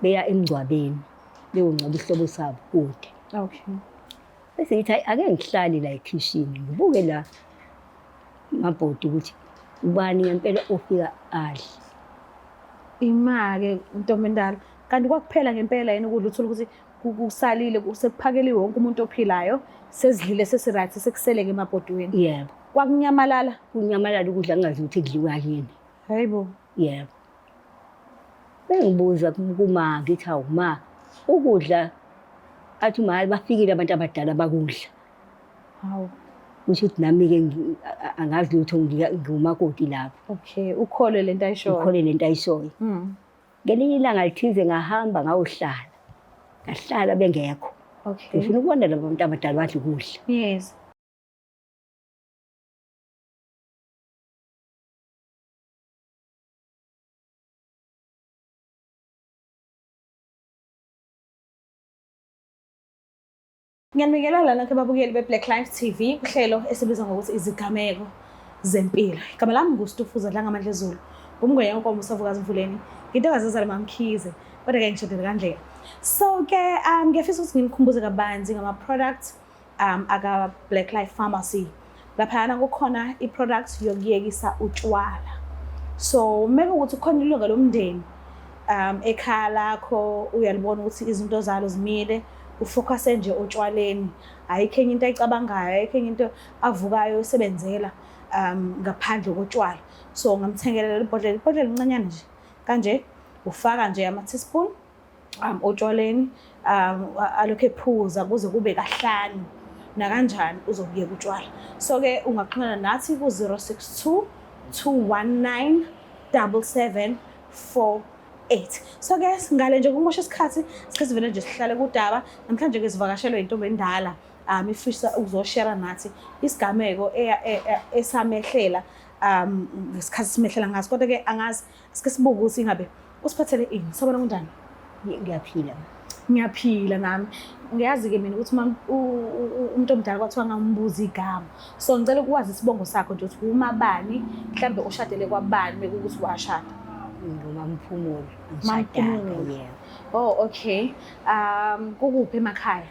Beya emngcwabeni beyongcwaba isihlobo sabo kude. Okay. Bese ngithi hayi ake ngihlale la ekhishini ngibuke la mabhodi ukuthi ubani ngempela ofika adle. Ima-ke ntombi endala. Kanti kwakuphela ngempela yini ukudla uthole ukuthi kusalile sekuphakeliwe wonke umuntu ophilayo sezidlile sesi-right sekuseleke emabhodweni. Yebo. Kwakunyamalala? Kunyamalala ukudla ngingazi ukuthi kudliwa yini. Hayibo. Yebo. Bengibuza kuma ngithi hawu ma ukudla athi uma bafikile abantu abadala bakudla. Hawu. Kusho ukuthi nami-ke angazi lutho ngiwumakoti lapho. Okay, ukholwe lento ayishoyo. Ukholwe lento ayishoyo. Ngelinye ilanga lithize ngahamba ngayohlala. Ngahlala bengekho. Okay. Ngifuna ukubona laba bantu abadala badla ukudla. Yes. Ngiyanibingelela nonke babukeli be-Black Life TV uhlelo esibiza ngokuthi izigameko zempilo. Igama lami nguStufuza Dlangamandla Zulu, ngumngwenya wenkomo uSavukazi Mvuleni, ngintokazi ezalwa MaMkhize, kodwa-ke ngishadele kaNdlela. So-ke ngiyafisa ukuthi nginikhumbuze kabanzi ngama-products aka Black Life Pharmacy. Laphayana kukhona i-product yokuyekisa utshwala. So meke ukuthi kukhona ilunga lomndeni ekhaya lakho uyalibona ukuthi izinto zalo zimile, ufocuse nje otshwaleni. Ayikho enye into ayicabangayo, ayikho enye into avukayo esebenzela ngaphandle kotshwala. So ungamthengela leli bhodlela, ibhodlela elincanyana nje kanje, ufaka nje ama-teaspoon otshwaleni alokhu ephuza kuze kube kahlanu nakanjani uzokuyeka utshwala. So-ke ungaxhumana nathi ku-062 219 7748. So-ke ngale nje kumosha isikhathi, sike sivele nje sihlale kudaba. Namhlanje-ke sivakashelwe intombi endala ifisa ukuzoshera nathi isigameko esamehlela ngesikhathi simehlela ngaso. Kodwa-ke angazi, sike sibuke ukuthi ingabe usiphathele ini. Sawubona, kunjani? Ngiyaphila. Ngiyaphila nami. Ngiyazi-ke mina ukuthi uma umuntu omdala kwathiwa ngambuza igama. So ngicela ukwazi isibongo sakho nje ukuthi umabani, mhlambe ushadele kwabani mekuwukuthi washada. NguMamphumulo. Ngishadanga, yebo. Oh, okay. Kukuphi emakhaya?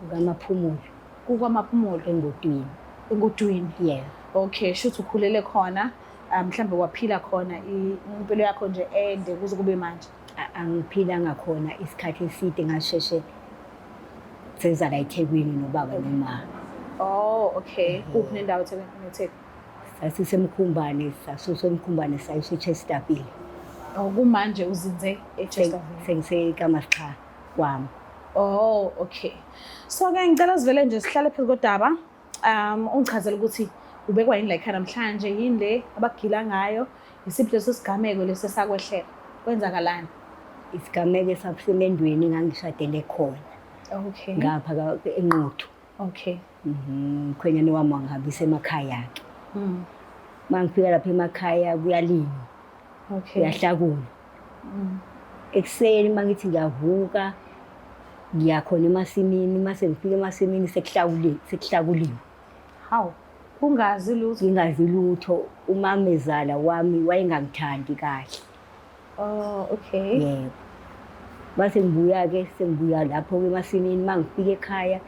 KukaMaphumulo. KukaMaphumulo. Engudwini. Engudwini. Yebo. Okay, shuthi ukhulele khona, mhlambe waphila khona impilo yakho nje ende kuze kube manje. Angiphilanga khona isikhathi eside, ngasheshe seza la eThekwini nobaba noma. Oh, okay. Kuphi nendawo eThekwini? NeTheku? Sasisemkhumbane, sasuswa emkhumbane sayiswa eChesterville. Oh, kumanje uzinze eChesterville. Sengisekamascha kwami. Oh, okay. So-ke ngicela sivele nje sihlale phezu kodaba. Ungichazele ukuthi ubekwa yini la ekhaya namhlanje, yini le abagila ngayo, isiphi leso sigameko lesi esakwehlela, kwenzakalani? Isigameko esakusemendweni ngangishadele khona. Okay. Ngapha eNquthu. Okay. Mkhwenyane wami wangihambisa emakhaya-ke. Uma ngifika lapha emakhaya kuyalinywa. Okay. Kuyahlakulwa. Ekuseni uma ngithi ngiyavuka ngiya khona emasimini, uma sengifika emasimini sekuhlakuliwe. Hawu, ungazi lutho? Ngingazi lutho. Umamezala wami wayengangithandi kahle. Oh, okay. Yebo. Mase ngibuya-ke, sengibuya lapho-ke emasimini, uma ngifika ekhaya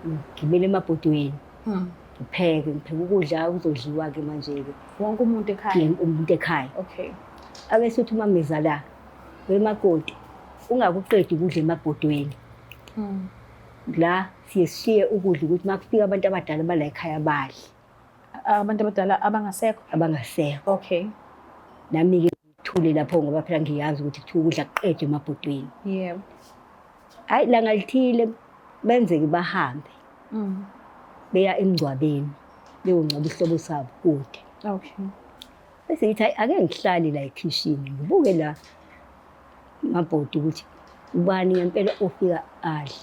ngigibele emabhodweni. Ngipheke, ngipheke ukudla kuzodliwa-ke manje-ke. Wonke umuntu ekhaya? Yebo, umuntu ekhaya. Okay. Ake sithi umamezala, wemakoti, ungakuqedi ukudla emabhodweni. La siye sishiye ukudla ukuthi uma kufika abantu abadala bala ekhaya badle. Abantu abadala abangasekho? Abangasekho. Okay. Nami-ke ngithule lapho ngoba phela ngiyazi ukuthi kuthiwa ukudla kuqedwe emabhodweni. Yebo. Hhayi langa lithile benzeke bahambe. Beya emngcwabeni, beyongcwaba isihlobo sabo kude. Okay. Bese ngithi hayi ake ngihlale la ekhishini ngibuke la mabhodi ukuthi ubani ngempela ofika adle.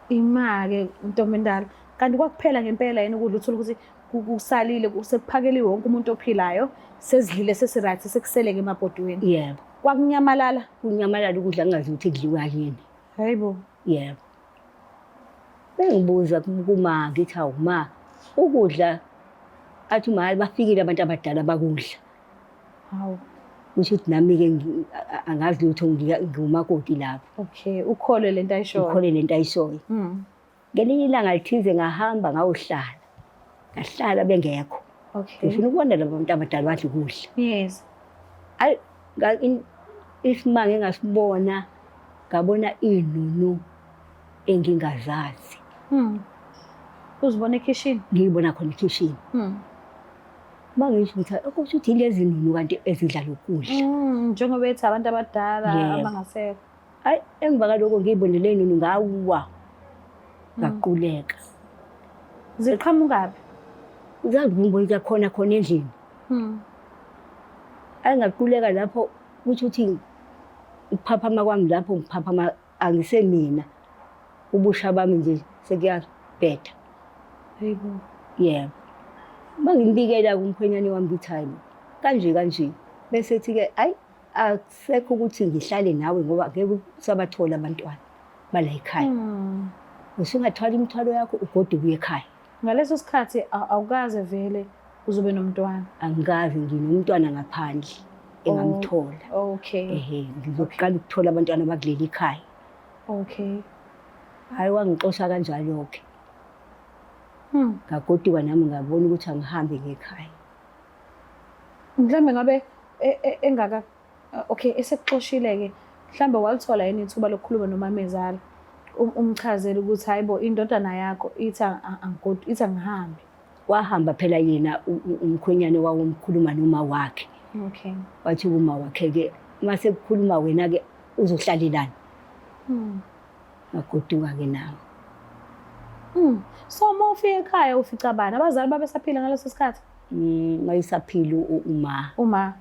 Ima-ke ntombi endala. Kanti kwakuphela ngempela yini ukudla uthole ukuthi kusalile sekuphakeliwe wonke umuntu ophilayo, sezidlile sesi-right sekuseleke emabhodweni. Yebo. Kwakunyamalala? Kunyamalala ukudla ngingazi ukuthi kudliwa yini. Hayibo. Yebo. Bengibuza kuma ngithi hawu ma ukudla athi ma bafikile abantu abadala bakudla. Hawu. Kusho ukuthi nami-ke angazi lutho ngiwumakoti lapho. Okay, ukholwe lento ayishoyo. Ukholwe lento ayishoyo. Ngelinye ilanga lithize ngahamba ngayohlala. Ngahlala bengekho. Okay. Ngifuna ukubona laba bantu abadala badla ukudla. Yes. Ayi isimanga engasibona ngabona iy'nunu engingazazi. Uzibona ekhishini? Ngiyibona khona ekhishini. Uma ngisho ukuthi okusho ukuthi yilezi nunu kanti ezidla lokudla. Njengoba ethi abantu abadala abangasekho. Hayi emva kaloko ngiyibone le nunu ngawa. Ngaquleka. Ziqhamukaphi? Zangibona khona khona endlini. Hayi ngaquleka lapho kusho ukuthi ukuphaphama kwami lapho ngiphaphama angisemina. Ubusha bami nje sekuyabheda. Hayibo. Yebo. Uma ngimbikela kumkhwenyane wami ngithi hayi kanje kanje bese ethi-ke ayi akusekho ukuthi ngihlale nawe ngoba ngeke usabathola abantwana bala ekhaya. Usungathwala imithwalo yakho ugoduke uye ekhaya. Ngaleso sikhathi awukaze vele uzobe nomntwana? Angikaze, nginomntwana ngaphandle engamthola. Okay. Ehhe, ngizoqala ukuthola abantwana bakuleli khaya. Okay. Hayi wangixosha kanjalo-ke. Ngagoduka nami ngabona ukuthi angihambe ngekhaya. Mhlambe ngabe engaka okay esekuxoshile-ke mhlambe walithola yini ithuba lokukhuluma nomamezala umchazele ukuthi hayibo indodana yakho ithi ithi angihambe. Wahamba phela yena umkhwenyane wawumkhuluma noma wakhe. Okay. Wathi uma wakhe-ke mase kukhuluma wena-ke uzohlalelani. Ngagoduka-ke nami. So uma ufika ekhaya ufica bani? Abazali babesaphila ngaleso sikhathi? Wayesaphila uma. Uma.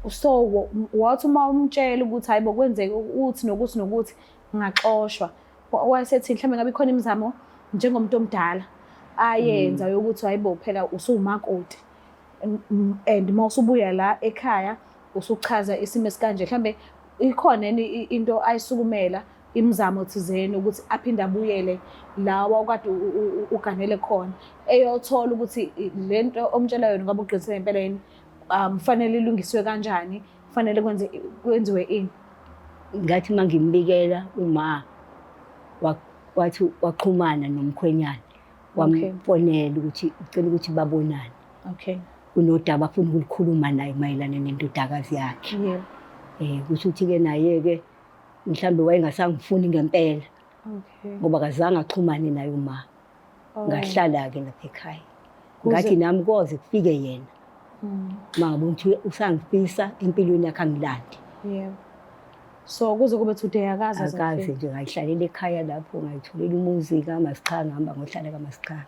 So wathi uma umtshela ukuthi hayibo kwenzeke uthi nokuthi nokuthi ngaxoshwa. Wayesethi mhlawumbe ngabe ikhona imizamo njengomuntu omdala ayenza yokuthi hayibo phela usuwumakoti and uma usubuya la ekhaya usuchaza isimo esikanje mhlambe ikhona yini into ayisukumela imizamo thizeni ukuthi aphinde abuyele la wawukade uganele khona eyothola ukuthi lento omtshela yona ngabe uqinisile ngempela yini fanele ilungiswe kanjani fanele kwenziwe ini. Ngathi uma ngimbikela uma wathi waxhumana nomkhwenyana wamfonela ukuthi ucela ukuthi babonane. Okay. Kunodaba afuna ukulikhuluma naye mayelana nendodakazi yakhe. Yebo. Kusho ukuthi-ke naye-ke mhlambe wayengasangifuni ngempela. Okay. Ngoba akazange axhumane naye uma. Ngahlala-ke lapha ekhaya. Ngathi nami koze kufike yena. Uma ngabe ukuthi usangifisa empilweni yakhe angilande. Yebo. So kuze kube today akaze akaze nje ngayihlalela ekhaya lapho ngayitholela umuzi kaMasichanga ngihamba ngohlala kaMasichanga.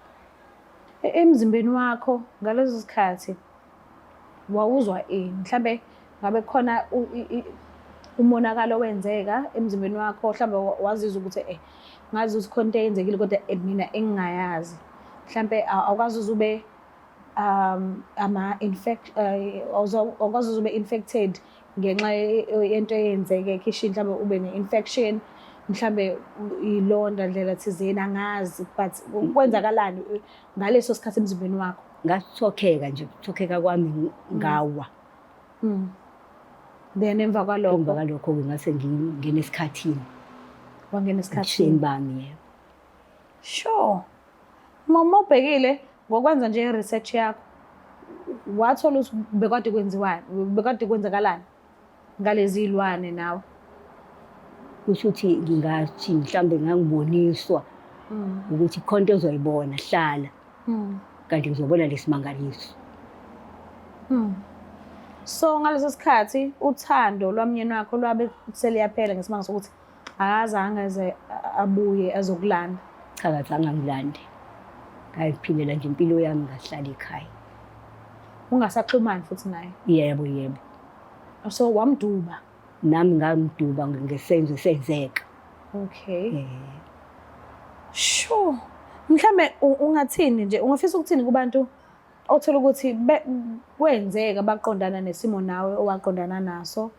Emzimbeni wakho ngaleso sikhathi wawuzwa ini? Mhlambe ngabe khona umonakalo wenzeka emzimbeni wakho mhlambe wazizwa ukuthi ngazi ukuthi khona into eyenzekile kodwa mina engingayazi. Mhlambe awukazi ube ama infect awukazi ube infected ngenxa yento eyenzeke ekhishini mhlambe ube ne-infection mhlambe ilonda ndlela thizeni angazi but kwenzakalani ngaleso sikhathi emzimbeni wakho? Ngathokheka nje, ukuthokheka kwami ngawa. Then emva kwalokho? Emva kwalokho-ke ngase ngingena esikhathini. Wangena esikhathini? Ebusheni bami, yebo. Sure. Uma ubhekile ngokwenza nje i-research yakho wathola ukuthi bekade kwenziwani, bekade kwenzakalani ngalezi zilwane nawe? Kusho ukuthi ngingathi mhlambe ngangiboniswa ukuthi khona into ozoyibona hlala. Kanti ngizobona lesimangaliso. So ngaleso sikhathi uthando lwamnyeni wakho lwabe seliyaphela ngesimanga sokuthi akazange aze abuye azokulanda. Cha, akazange angilande. Ngayiphilela nje impilo yami ngahlala ekhaya. Ungasaxhumani futhi naye? Yebo, yebo. So wamduba? Nami ngamduba ngesenzo esenzeka. Okay. Sure. Mhlambe ungathini nje, ungafisa ukuthini kubantu othola ukuthi kwenzeka baqondana nesimo nawe owaqondana naso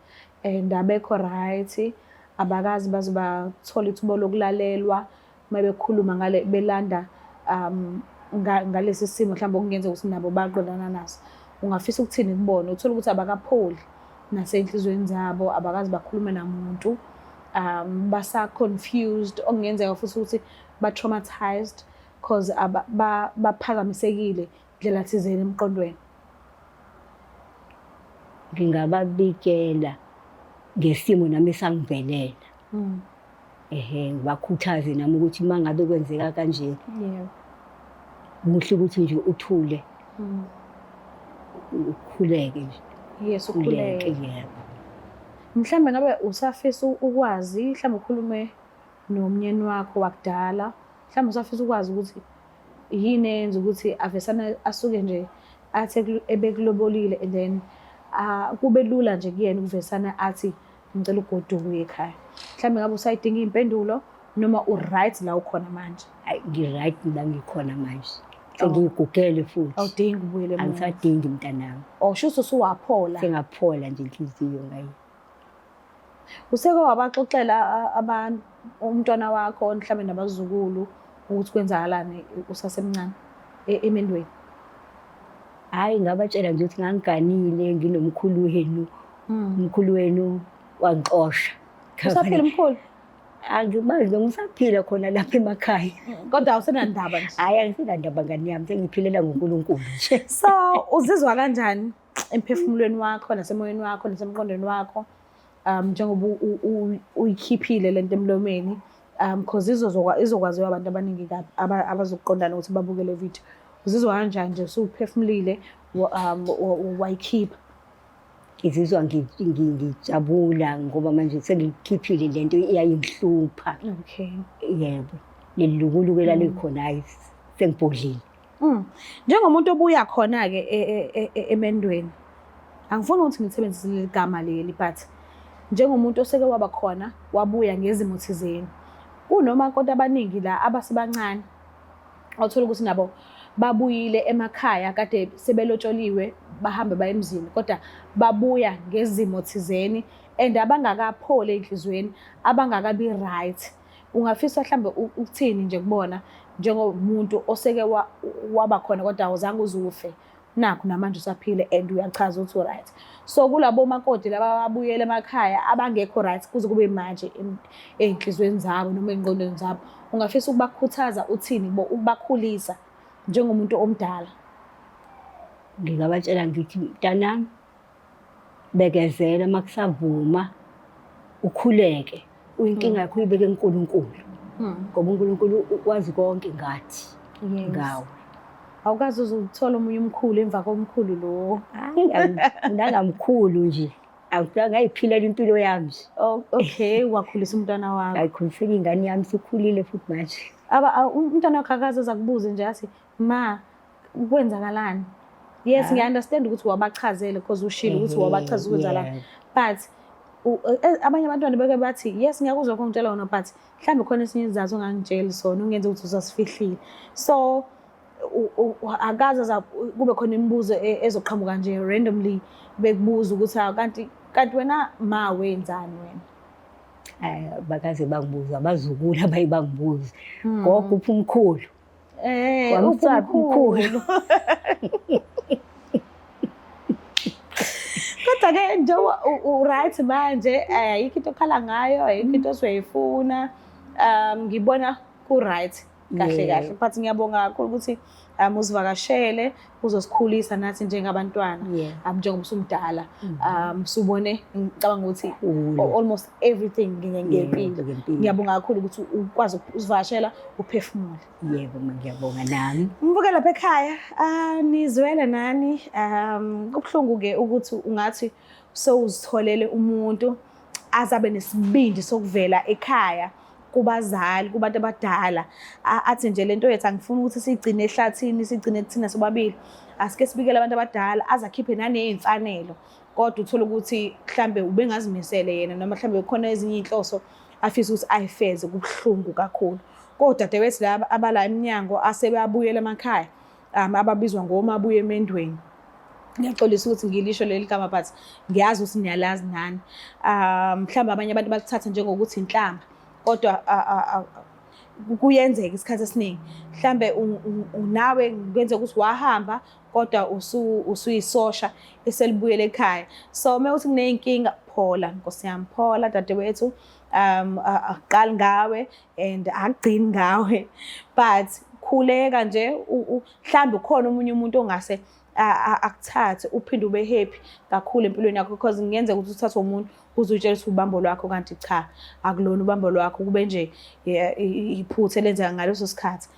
and abekho right, abakazi baze bathola ithuba lokulalelwa uma bekhuluma ngale belanda ngalesi simo mhlawumbe okungenzeka ukuthi nabo baqondana naso. Ungafisa ukuthini kubona? Uthola ukuthi abakapholi. Nasey'nhliziyweni zabo abakaze bakhulume namuntu, basa-confused, okungenzeka futhi ukuthi ba-traumatized cause baphazamisekile ndlela thizeni emqondweni. Ngingababikela ngesimo nami esangivelela. Ehhe, ngibakhuthaze nami ukuthi uma ngabe kwenzeka kanje, kuhle ukuthi nje uthule, ukhuleke nje. Yes, ukhuleke, ukhuleke. Yebo. Mhlambe ngabe usafisa ukwazi, mhlambe ukhulume nomnyeni wakho wakudala, mhlambe usafisa ukwazi ukuthi yini eyenza ukuthi avesane asuke nje athi ebekulobolile and then kube lula nje kuyena ukuvesana athi ngicela ugoduke uye ekhaya. Mhlambe ngabe usayidinga iy'mpendulo noma u-right la ukhona manje? Hayi, ngi-right la ngikhona manje. Sengiyigugele futhi. Awudingi ubuyele emuva. Angisadingi mntanami. Oh, shuthi usuwaphola. Sengaphola nje inhliziyo ngayi. Useke wabaxoxela abantu, umntwana wakho mhlambe nabazukulu ukuthi kwenzakalani usasemncane emendweni? Hhayi, ngabatshela nje ukuthi ngangiganile nginomkhulu wenu. Umkhulu wenu wangixosha. Usaphila umkhulu? Angimazi noma usaphila khona lapha emakhaya. Kodwa awusenandaba nje. Hhayi, angisenandaba ngane yami, sengiphilela ngoNkulunkulu nje. So uzizwa kanjani emphefumulweni wakho nasemoyeni wakho nasemqondweni wakho njengoba uyikhiphile lento emlomeni, cause izokwaziwa abantu abaningi kabi abazokuqondana ukuthi babuke le video. Uzizwa kanjani nje usuphefumulile wayikhipha? Ngizizwa ngijabula ngoba manje sengikhiphile lento eyayingihlupha. Yebo. Leli lukuluku elalikhona, hayi sengibhodlile. Njengomuntu obuya khona-ke emendweni, angifuni ukuthi ngilisebenzise leli gama leli, but njengomuntu oseke waba khona wabuya ngezimo thizeni, kunomakoti abaningi la abasebancane othola ukuthi nabo babuyile emakhaya kade sebelotsholiwe, bahambe baye emzini, kodwa babuya ngezimo thizeni and abangakapholi ey'nhliziyweni, abangakabi right. Ungafisa mhlambe ukuthini nje kubona njengomuntu oseke waba khona kodwa awuzange uze ufe, nakhu namanje usaphile and uyachaza ukuthi u-right. So kulabo makoti laba ababuyela emakhaya abangekho right kuze kube manje ey'nhliziyweni zabo noma ey'ngqondweni zabo, ungafisa ukubakhuthaza uthini kubo, ukubakhulisa njengomuntu omdala? Ngingabatshela ngithi, mntanami, bekezela uma kusavuma, ukhuleke, inkinga yakho uyibeke kuNkulunkulu. Ngoba uNkulunkulu ukwazi konke ngathi, ngawe. Awukaze uze uthole omunye umkhulu emva komkhulu lo? Hhayi, nangamkhulu nje. Ngayiphilela impilo yami nje. Oh, okay, wakhulisa umntwana wakho. Ngayikhulisela ingane yami, sikhulile futhi manje. Umntwana wakho akaze aze akubuze nje athi, ma, kwenzakalani? Yes, ngiya-understand ukuthi wabachazele because ushilo ukuthi wabachaza ukwenzakalani. But abanye abantwana beke bathi, yes, ngiyakuzwa lokho ongitshela wona, but mhlawumbe khona esinye isizathu ongangitsheli sona, ungenza ukuthi usasifihlile. So akaze kube khona imibuzo ezoqhamuka nje randomly bekubuza ukuthi kanti wena ma wenzani wena? Bakaze bangibuza, abazukulu abaye bangibuza. Gogo uphi umkhulu? Uphi umkhulu? Kodwa-ke njengoba u-right manje, ayikho into okhala ngayo, ayikho into ozoyifuna. Ngibona ku-right kahle kahle. But ngiyabonga kakhulu ukuthi usivakashele, uzosikhulisa nathi njengabantwana. Njengoba usumdala, usubone, ngicabanga ukuthi almost everything ngempilo. Ngiyabonga kakhulu ukuthi ukwazi usivakashela uphefumule. Yebo, ngiyabonga nami. Mbuke lapha ekhaya, nizwele nani. Kubuhlungu-ke ukuthi ungathi sewuzitholele umuntu azabe nesibindi sokuvela ekhaya kubazali, kubantu abadala, athi nje lento yethu angifuni ukuthi siyigcine ehlathini, siyigcine kuthina sobabili, asike sibikele abantu abadala, aze akhiphe naney'mfanelo. Kodwa uthole ukuthi mhlambe ubengazimisele yena, noma mhlambe kukhona ezinye iy'nhloso afisa ukuthi ayifeze. Kubuhlungu kakhulu. Kodadewethu laba abala eminyango asebabuyela emakhaya, ababizwa ngomabuye emendweni. Ngiyaxolisa ukuthi ngilisho leli gama, but ngiyazi ukuthi niyalazi nani. Mhlawumbe abanye abantu balithatha njengokuthi inhlamba, kodwa Kuyenzeka isikhathi esiningi mhlambe nawe kuyenzeka ukuthi wahamba kodwa usuyisosha eselibuyele ekhaya. So uma uthi kuney'nkinga, phola nkosi yami, phola dadewethu. Akuqali ngawe and akugcini ngawe, but khuleka nje, mhlambe ukhona omunye umuntu ongase akuthathe uphinde ube happy kakhulu empilweni yakho, because kungenzeka ukuthi uthathwe umuntu uzutshela ukuthi ubambo lwakho, kanti cha, akulona ubambo lwakho, kube nje iphutha elenzeka ngaleso sikhathi.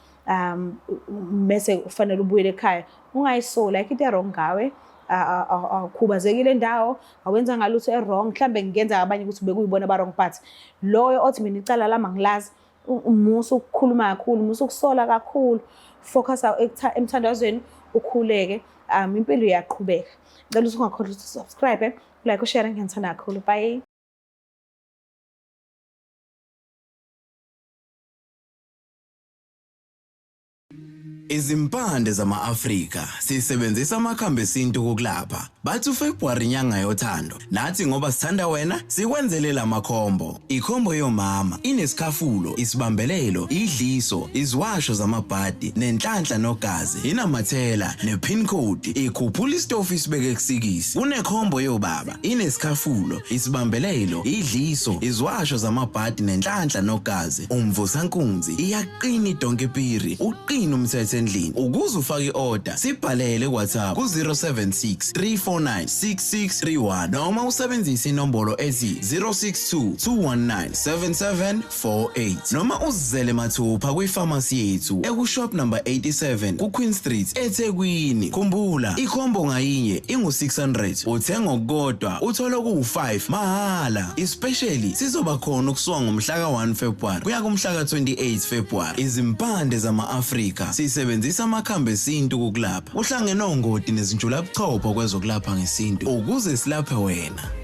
Bese kufanele ubuyele ekhaya, ungayisoli, ayikho into e-wrong ngawe, awukhubazekile endawo, awenzanga lutho e-wrong. Mhlambe kungenza abanye ukuthi bekuyibona ba-wrong, but loyo othi mina icala lami angilazi, musa ukukhuluma kakhulu, musa ukusola kakhulu, focus emthandazweni, ukhuleke, impilo iyaqhubeka. Ngicela ukuthi ungakhohlwa ukuthi subscribe, like, ushare. Ngiyanithanda kakhulu, bye. Izimpande zama-Afrika sisebenzisa amakhambi esintu ukulapha. Bathi uFebruary inyanga yothando. Nathi ngoba sithanda wena sikwenzele lamakhombo. Ikhombo yomama inesikhafulo, isibambelelo, idliso, iziwasho zamabhadi, nenhlanhla nogazi, inamathela nepin code, ikhuphula isitofu isibeke kusikisi. Kunekhombo yobaba inesikhafulo, isibambelelo, idliso, iziwasho zamabhadi nenhlanhla nogazi, umvusankunzi, iyaqina idonke piri, uqina umthetho endlini. Ukuze ufake i-order, sibhalele ku-WhatsApp ku-076 349 6631 noma usebenzise inombolo ethi 062 219 7748 noma uzizele mathupha kwifamasi yethu ekushop number 87 ku-Queen Street eThekwini. Khumbula, ikhombo ngayinye ingu-600, uthenga okukodwa uthola okuwu-5 mahhala. Especially sizoba khona ukusuka ngomhla ka-1 February kuya kumhla ka-28 February. Izimpande zama-Afrika sisebenzisa amakhambi esintu kukulapha. Uhlangene ongoti nezinjulabuchopho kwezokulapha ngesintu ukuze silaphe wena.